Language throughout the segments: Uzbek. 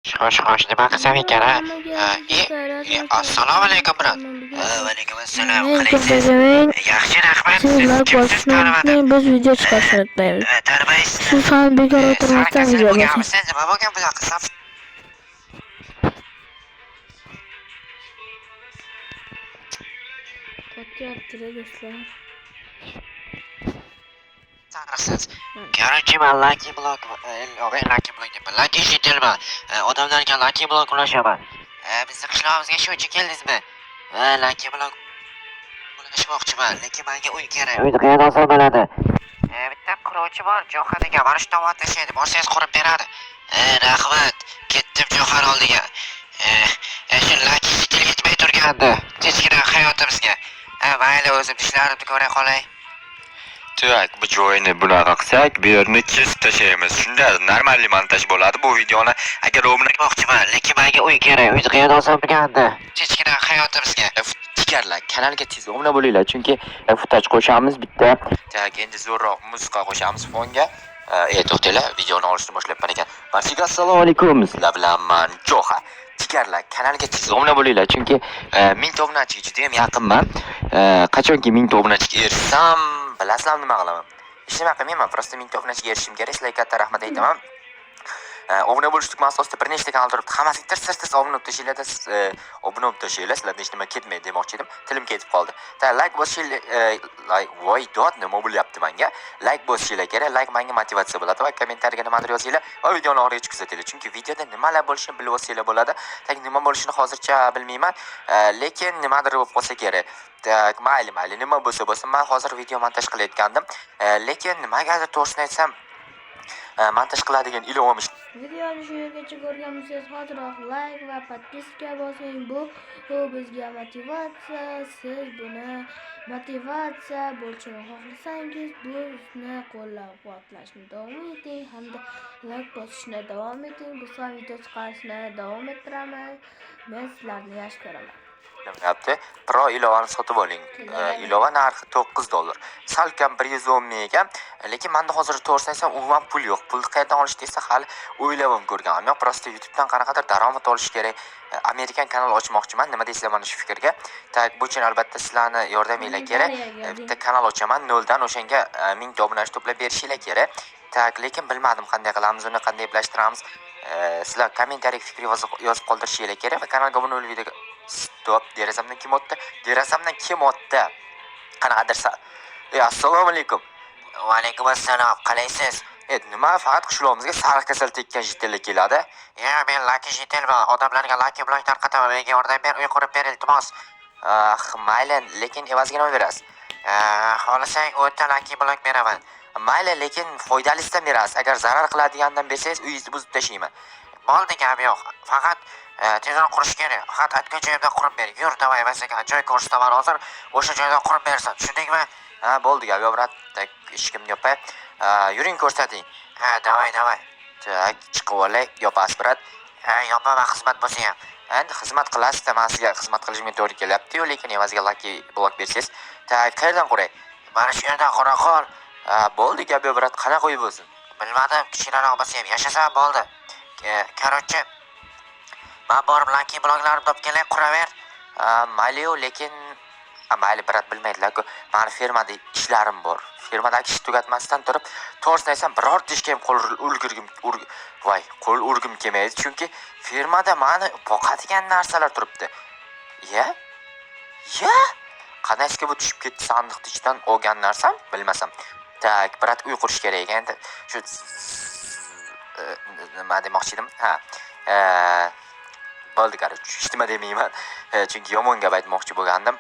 Xo'sh, xo'sh, nima qilsam ekan, a? Assalomu alaykum, брат. Va alaykum assalom. Qalaysiz? Yaxshi, rahmat. Siz Siz like kimsiz, bosishni tanimadim. unutmang, biz video chiqarishni unutmaymiz. Tanimaysiz. Siz ham bekor o'tirmasdan Kasal video bosing. bo'lganmisiz? Nima bo'lgan bunaqa? Qotyapti do'stlar. Sariqsiz. Короче, man Lucky Block, Lucky Block deyman. Lucky Gentleman. Odamlarga Lucky Block ulashaman. Bizni qishlog'imizga shu uchun keldingizmi? Ha, Lucky Block ulashmoqchiman, lekin menga uy kerak. Uyni qayerdan olsam bo'ladi? Bitta quruvchi bor, Jo'xa degan. Mana shu tomonda tashlaydi. Borsangiz qurib beradi. Rahmat. Ketdim Jo'xan oldiga. Shu Lucky Gentle yetmay turgandi. Tinchgina hayotimizga. Ha, mayli, o'zim ishlarimni ko'ra qolay. Так, bu joyini bunaqa qilsak, bu yerni kesib tashlaymiz. Shunda нормальный montaj bo'ladi bu videoni. Agar obuna Moqchiman, lekin menga uy kerak. Uyni qayerdan olsam bo'lgandi? Tinchgina hayotimizga. Jigarlar, kanalga tez obuna bo'linglar, chunki футаж qo'shamiz bitta. Так, endi zo'rroq musiqa qo'shamiz fonga. To'xtanglar, videoni olishni boshlabman ekan. Barchaga assalomu alaykum. Sizlar bilan man Jo'xa. Jigarlar, kanalga tez obuna bo'linglar, chunki 1000 ta obunachiga juda ham yaqinman. Qachonki 1000 ta obunachiga erishsam, bilasizlar nima qilaman? Hech nima qilmayman, просто 1000 ta obunachiga erishishim kerak. Sizlarga katta rahmat aytaman. Obuna bo'lish tugmasi ostida bir nechta kanal turibdi. Hammasiga tirs tirs tirs obuna bo'lib tashlanglar, obuna bo'lib tashlanglar, sizlardan hech nima ketmaydi demoqchi edim. Tilim ketib qoldi. Так, like bosishinglar, like, voy dod, nima bo'lyapti menga? Like bosishinglar kerak. Like menga motivatsiya bo'ladi va kommentariyaga nimadir yozinglar va videoni oxirigacha kuzatinglar. Chunki videoda nimalar bo'lishini bilib olsanglar bo'ladi. Так, nima bo'lishini hozircha bilmayman, lekin nimadir bo'lib qolsa kerak. Так, mayli, mayli, nima bo'lsa bo'lsin. Men hozir video montaj qilayotgandim. Lekin nimagadir, to'g'risini aytsam, montaj qiladigan ilovam Videoni shu yergacha ko'rgan bo'lsangiz, hoziroq like va подписка bosing. Bu bizga motivatsiya. Siz buni motivatsiya bo'lishini xohlasangiz, bizni qo'llab-quvvatlashni davom eting hamda like bosishni davom eting. Biz ham video chiqarishni davom ettiramiz. Men sizlarni yaxshi ko'raman. Ishlamayapti. Pro ilovani sotib oling. Ilova narxi $9. Salkam 110 ming ekan. Lekin menda hozir, to'g'risini aytsam, umuman pul yo'q. Pulni qayerdan olish desa, hali o'ylab ham ko'rganim yo'q. Просто YouTube'dan qanaqadir daromad olish kerak. Amerikan kanal ochmoqchiman. Nima deysizlar mana shu fikrga? Так, bu uchun albatta sizlarni yordaminglar kerak. Bitta kanal ochaman noldan, o'shanga 1000 ta obunachi to'plab berishinglar kerak. Так, lekin bilmadim qanday qilamiz, uni qanday eplashtiramiz. Sizlar kommentariy fikr yozib qoldirishinglar kerak va kanalga obuna bo'lib videoga. Стоп, derazamdan kim o'tdi? Derazamdan kim o'tdi? Qanaqadir assalomu alaykum. Va alaykum assalom. Qalaysiz? Nima faqat qishlog'imizga sariq kasal tekkan житель lar keladi? Ya, men Lucky Gentleman. Odamlarga Lucky Block tarqataman. Menga yordam ber, uy qurib ber, iltimos. Ah, mayli, lekin evaziga nima berasiz? Xohlasang 10 ta Lucky Block beraman. Mayli, lekin foydalisidan berasiz. Agar zarar qiladigandan bersangiz, uyingizni buzib tashlayman. Bo'ldi, gap yo'q. Faqat tezroq qurish kerak. Faqat aytgan joyimda qurib ber. Yur, давай, man senga joy ko'rsataman hozir. O'sha joyda qurib berasan. Tushundingmi? Ha, bo'ldi, gap yo'q, брат. Так, eshigimni yopay. Yuring, ko'rsating. Ha, давай, давай. Так, chiqib olay, yopasiz, брат. Ha, yopaman xizmat bo'lsa ham. Endi xizmat qilasizda, man sizga xizmat qilishimga to'g'ri kelyapti-yu, lekin evaziga Lucky Block bersangiz. Так, qayerdan quray? Mana shu yerdan qura qol. Ha, bo'ldi, gap yo'q, брат. Qanaqa uy bo'lsin? Bilmadim, kichkinaroq bo'lsa ham yashasam bo'ldi. Короче, man borib Lucky Blocklarni topib kelay, quraver. Ha, mayli-yu, lekin mayli, брат, bilmaydilar-ku. Mani fermada ishlarim bor. Fermadagi ishni tugatmasdan turib, to'g'risini aytsam, birorta ishga ham qo'l ulgurgim voy, qo'l urgim kelmaydi, chunki fermada mani boqadigan narsalar turibdi. Ya? Ya? Qandaysiga bu tushib ketdi sandiqni ichidan olgan narsam, bilmasam. Так, брат, uy qurish kerak ekan. Endi shu nima demoqchi edim? Ha. Bo'ldi, короче, hech nima demayman. Chunki yomon gap aytmoqchi bo'lgandim.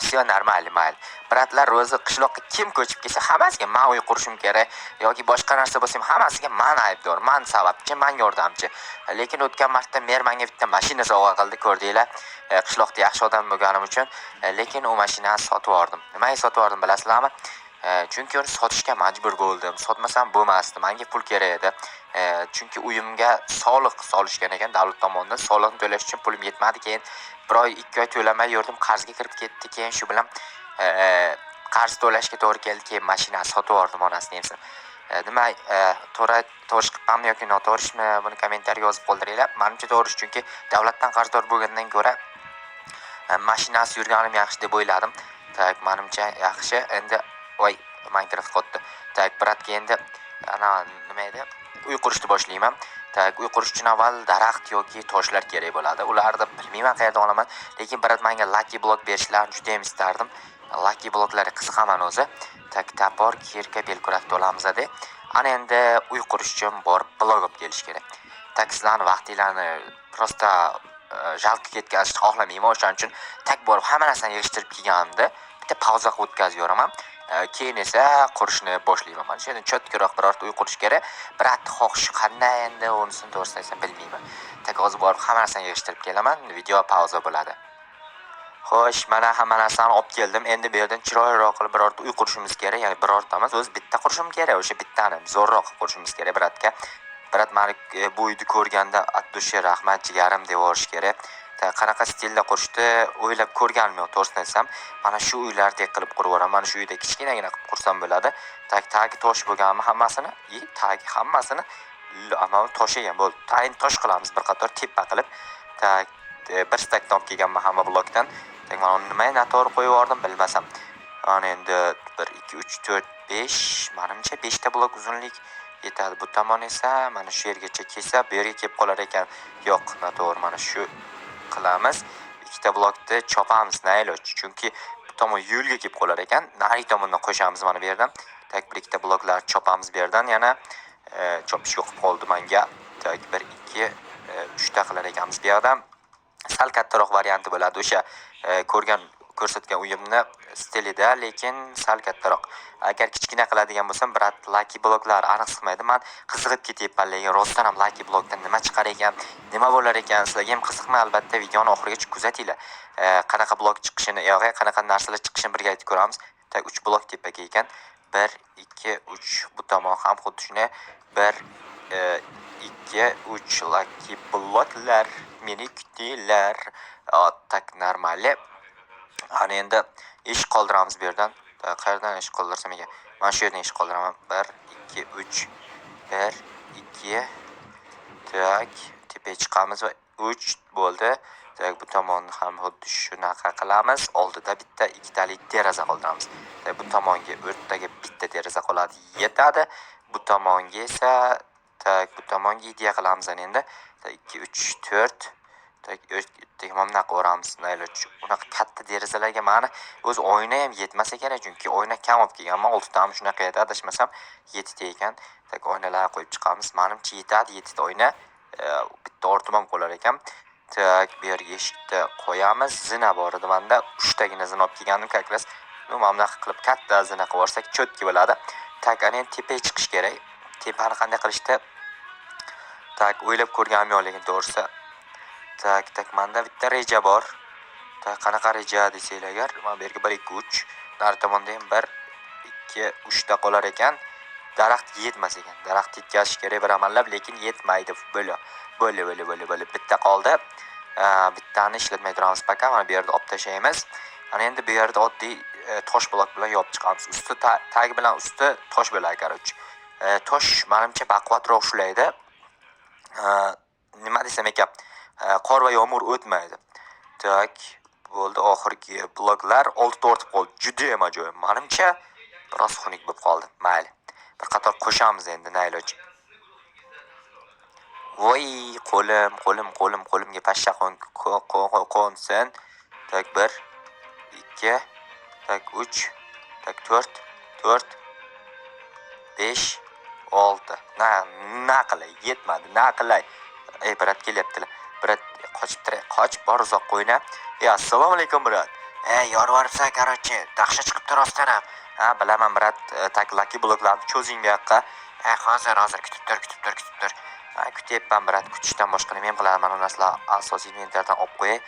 Все нормально, mayli. Брат lar, o'zi qishloqqa kim ko'chib kelsa, hammasiga man uy qurishim kerak yoki boshqa narsa bo'lsa ham hammasiga man aybdor, man sababchi, man yordamchi. Lekin o'tgan marta mer menga bitta mashina sovg'a qildi, ko'rdinglar. Qishloqda yaxshi odam bo'lganim uchun, lekin u mashinani sotib yubordim. Nimaga sotib yubordim, bilasizlarmi? Chunki uni sotishga majbur bo'ldim. Sotmasam bo'lmasdi. Menga pul kerak edi. Chunki uyimga soliq solishgan ekan davlat tomonidan. Soliqni to'lash uchun pulim yetmadi. Keyin bir oy, 2 oy to'lamay yurdim, qarzga kirib ketdi. Keyin shu bilan qarz to'lashga to'g'ri keldi. Keyin mashinani sotib yubordim, onasini emsin. Nima, to'g'ri to'g'ri chiqibmanmi yoki noto'g'rimi, buni kommentariyaga yozib qoldiringlar. Manimcha to'g'ri, chunki davlatdan qarzdor bo'lgandan ko'ra mashinasiz yurganim yaxshi deb o'yladim. Так, manimcha yaxshi. Endi voy, Minecraft qotdi. Так, брат ga endi ana nima edi? Uy qurishni boshlayman. Так, uy qurish uchun avval daraxt yoki toshlar kerak bo'ladi. Ularni bilmayman qayerdan olaman, lekin брат menga lucky block berishlarini juda ham istardim. Lucky blocklarga qiziqaman o'zi. Так, топор, кирка, belkurakni olamiz de. Ana endi uy qurish uchun borib blok olib kelish kerak. Так, sizlarni vaqtinglarni просто жалко ketkazishni xohlamayman. O'shaning uchun так borib hamma narsani yig'ishtirib kelganimda bitta pauza qilib o'tkazib yuboraman. Keyin esa qurishni boshlayman. Mana shu yerdan чётко roq birorta uy qurish kerak. Брат xohishi qanday endi, unisini to'g'risini aytsam bilmayman. Так, hozir borib hamma narsani yig'ishtirib kelaman. Video pauza bo'ladi. Xo'sh, mana hamma narsani olib keldim. Endi bu yerdan chiroyliroq qilib birorta uy qurishimiz kerak. Ya'ni birorta emas, o'zi bitta qurishim kerak. O'sha bittani zo'rroq qilib qurishimiz kerak брат ga. Брат mani bu uyni ko'rganda "От души rahmat, jigarim" deb yuborishi kerak. Qanaqa stilda qurishni o'ylab ko'rganim yo'q, to'g'risini aytsam. Mana shu uylardek qilib qurib yuboraman. Mana shu uyda kichkinagina qilib qursam bo'ladi. Так, tagi tosh bo'lganmi hammasini? И tagi hammasini mana tosh ekan, bo'ldi. Tayin tosh qilamiz bir qator tepa qilib. Так, bir стак dan olib kelganman hamma blokdan. Так, mana uni nimaga noto'g'ri qo'yib yubordim bilmasam. Ana endi 1, 2, 3, 4, 5, manimcha 5 ta blok uzunlik yetadi. Bu tomon esa mana shu yergacha kelsa, bu yerga kelib qolar ekan. Yo'q, noto'g'ri, mana shu qilamiz. Ikkita blokni chopamiz, nailoj. Chunki bu tomon yo'lga kelib qolar ekan. Narigi tomondan qo'shamiz mana bu yerdan. Так, bir ikkita bloklar chopamiz bu yerdan yana. Chopish yo'q qoldi menga. Так, 1, 2, 3 ta qilar ekanmiz bu yoqdan. Sal kattaroq varianti bo'ladi o'sha ko'rgan ko'rsatgan uyimni stilida, lekin sal kattaroq. Agar kichkina qiladigan bo'lsam, брат lucky bloklar aniq chiqmaydi. Man qiziqib ketyapman, lekin rostdan ham lucky blokdan nima chiqar ekan, nima bo'lar ekan, sizlarga ham qiziqmi? Albatta videoni oxirigacha kuzatinglar. Qanaqa blok chiqishini, yo'q, qanaqa narsalar chiqishini birgalikda ko'ramiz. Так, 3 blok tepaga ekan. 1, 2, 3, bu tomon ham xuddi shunday. 1, 2, 3, lucky bloklar meni kutinglar. Так, нормально. Ana endi eshik qoldiramiz bu yerdan. Qayerdan eshik qoldirsam ekan? Mana shu yerdan eshik qoldiraman. 1, 2, 3. 1, 2. Так, tepaga chiqamiz va 3 bo'ldi. Так, bu tomonni ham xuddi shunaqa qilamiz. Oldida bitta ikkitalik deraza qoldiramiz. Так, bu tomonga o'rtaga bitta deraza qoladi, yetadi. Bu tomonga esa, так, bu tomonga ideya qilamiz ana endi. Так, 2, 3, 4. Так, mana bunaqa o'ramiz. Nailoj. Unaqa katta derazalarga mani o'zi oyna ham yetmasa kerak, chunki oyna kam olib kelganman. 6 tami shunaqa edi, adashmasam 7 ta ekan. Так, oynalar qo'yib chiqamiz. Manimcha yetadi 7 ta oyna. Bitta ortim ham qolar ekan. Так, bu yerga eshikni qo'yamiz. Zina bor edi menda. 3 tagina zina olib kelgandim как раз. Ну, mana bunaqa qilib katta zina qilib yuborsak, чётко bo'ladi. Так, ana endi tepaga chiqish kerak. Tepani qanday qilishni так o'ylab ko'rganim yo'q, lekin to'g'risi. Так, так, menda bitta reja bor. Так, qanaqa reja desanglar agar, mana bu yerga 1, 2, 3, nari tomonda ham 1, 2, 3 ta qolar ekan. Daraxt yetmas ekan. Daraxt yetkazish kerak bir amallab, lekin yetmaydi. Bo'ldi. Bo'ldi, bo'ldi, bo'ldi, bo'ldi. Bitta qoldi. Bittani ishlatmay turamiz пока. Mana bu yerda olib tashlaymiz. Ana endi bu yerda oddiy tosh blok bilan yopib chiqamiz. Usti tagi bilan usti tosh bo'ladi, короче. Tosh manimcha baquvvatroq ushlaydi. Nima desam ekan, qor va yomg'ir o'tmaydi. Так, bo'ldi, oxirgi bloklar olti tortib qoldi. Juda ham ajoyib. Manimcha biroz xunuk bo'lib qoldi. Mayli. Bir qator qo'shamiz endi, nailoj. Voy, qo'lim, qo'lim, qo'lim, qo'limga pashsha qo'nsin. Так, 1, 2, так, 3, так, 4, 4, 5, 6. Na qilay, yetmadi, na qilay. Ey, брат kelyaptilar. Брат, qochib turay, qoch, bor uzoqqa o'yna. Ey, assalomu alaykum, брат. Ey, yorvoribsan, короче. Dahshat chiqibdi rostdan ham. Ha, bilaman, брат. Так, lucky bloklarni cho'zing bu yoqqa. Ey, hozir, hozir, kutib tur, kutib tur, kutib tur. Ha, kutyapman, брат. Kutishdan boshqa nima ham qilaman? Mana bu narsalar asosiy inventardan olib qo'yay.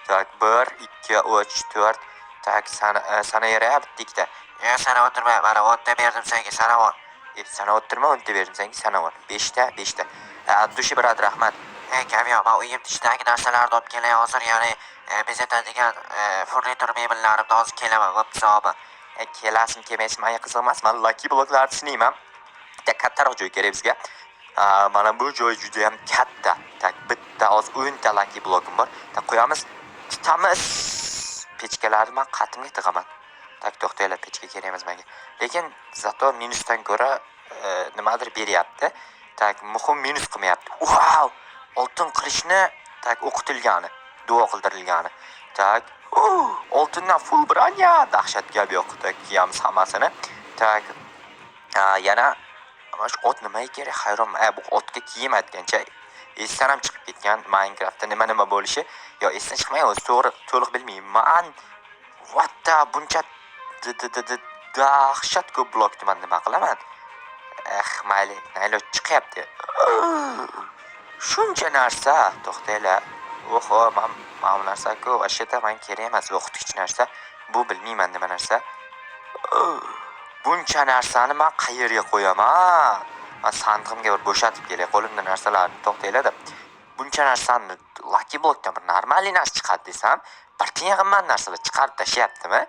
Так, 1, 2, 3, 4. Так, sanaveray bitta ikkita. Yo, sanab o'tirma, mana 10 ta berdim senga, sanab ol. E, sanab o'tirma, 10 ta berdim senga, sanab ol. 5 ta, 5 ta. От души, брат, rahmat. Ey, kamyob, man uyim ichidagi narsalarni olib kelay hozir, ya'ni bezatadigan furnitur mebellarimni hozir kelaman, vaqt hisobi. E, kelasizmi, kelmaysizmi, menga qiziq emas. Man lucky bloklarni sinayman. Bitta kattaroq joy kerak bizga. Mana bu joy juda ham katta. Так, bitta hozir 10 ta lucky blokim bor. Так, qo'yamiz, tutamiz. Pechkalarni man qatimga tig'aman. Так, to'xtanglar, pechka kerak emas menga, lekin зато minusdan ko'ra nimadir beryapti. Так, muhim minus qilmayapti. Vau, oltin qilichni, так, o'qitilgani, duo qildirilgani. Так, oltindan full броня, dahshat gap yo'q. Так, kiyamiz hammasini. Так, yana mana shu ot nimaga kerak, hayronman. Bu otga kiyim aytgancha esdan ham chiqib ketgan Minecraftda nima nima bo'lishi. Yo, esdan chiqmagan o'zi, to'g'ri, to'liq bilmayman. What the, buncha dahshat ko'p blokni man nima qilaman? Eh, mayli, mayli, chiqyapti shuncha narsa. To'xtanglar, oho, man mana bu narsa-ku вообще-то man kerak emas, o'qituvchi narsa bu, bilmayman nima narsa. Buncha narsani man qayerga qo'yaman? Man sandig'imga bir bo'shatib kelay qo'limda narsalarni. To'xtanglar-da, buncha narsani lucky blockdan bir нормальный narsa chiqadi desam, bir tiyin qimmat narsalar chiqarib tashlayaptimi?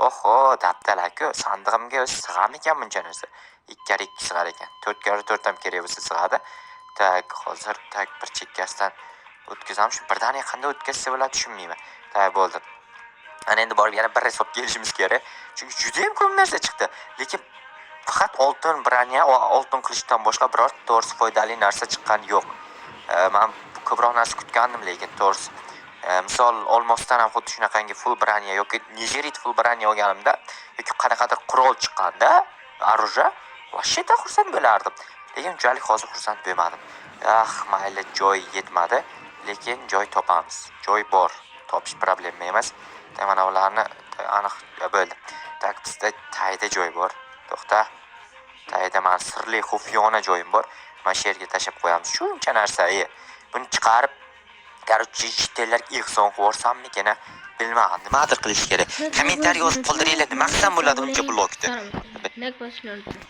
Oho, dabdala-ku. Sandig'imga o'zi sig'amikan buncha narsa? Ikki karra ikki sig'ar ekan, to'rt karra to'rt ham kerak bo'lsa sig'adi. Так, hozir, так, bir chekkasidan o'tkazamiz. Shu birdaniga qanday o'tkazsa bo'ladi, tushunmayman. Так, bo'ldi. Ana endi borib yana bir hisob kelishimiz kerak, chunki judayam ko'p narsa chiqdi, lekin faqat oltin броня va oltin qilichdan boshqa birorta, to'g'risi, foydali narsa chiqqani yo'q. Man ko'proq narsa kutgandim, lekin to'g'risi, misol, olmosdan ham xuddi shunaqangi full броня yoki незерит full броня olganimda yoki qanaqadir qurol chiqqanda, оружие, вообще-то xursand bo'lardim, lekin unchalik hozir xursand bo'lmadim. Ah, mayli, joy yetmadi, lekin joy topamiz, joy bor, topish problema emas. Так, mana bularni aniq bo'ldi. Так, bizda tayda joy bor. To'xta, tayda mana sirli xufiyona joyim bor, mana shu yerga tashlab qo'yamiz shuncha narsa. Buni chiqarib, короче, jitellarga ehson qilib yuborsammikin, a, bilmadim, nimadir qilish kerak. Kommentariy yozib qoldiringlar, nima qilsam bo'ladi buncha blokni? Like bosishni unutmang.